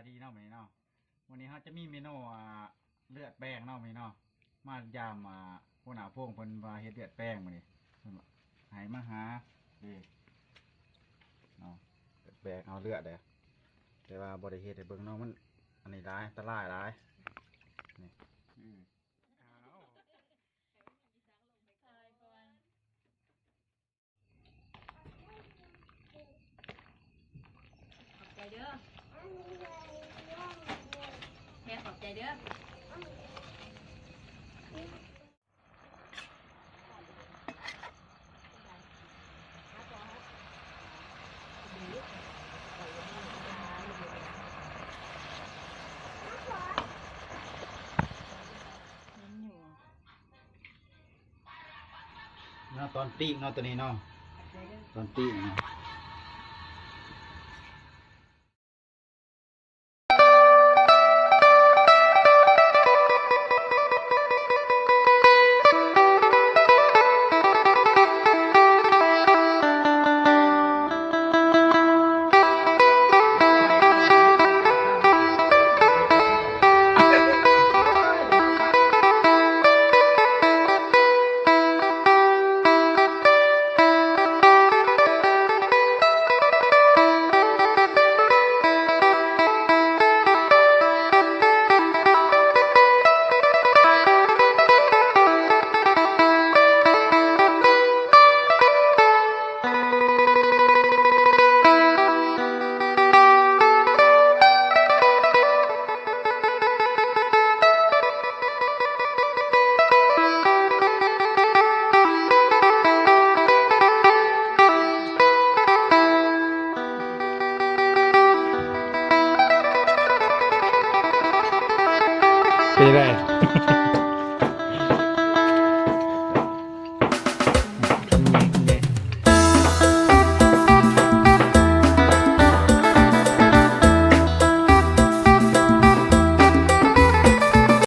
ດີເນາະ ມື້ນີ້ເນາະ ມື້ນີ້ເຮົາຈະມີເມນູ ອ່າ ເລືອດແປງເນາະ ມື້ນີ້ເນາະ ມາຢາມ ອ່າ ຫົວໜ້າໂພງ ເພິ່ນວ່າເຮັດເລືອດແປງມື້ນີ້ ເພິ່ນວ່າໃຫ້ມາຫາເດ້ເນາະ ເລືອດແປງ ເອົາເລືອດເດ້ ແຕ່ວ່າບໍ່ໄດ້ເຮັດໃຫ້ເບິ່ງເນາະ ມັນອັນນີ້ຫຼາຍ ອັນຕະລາຍຫຼາຍ ນີ້ ອືມ ຂອບໃຈເດີ ແພງຂອບໃຈເດີ. ເນາະ ຕອນປີ້ງເນາະ ໂຕນີ້ເນາະ ຕອນປີ້ງເນາະ. ເປັນໃດ?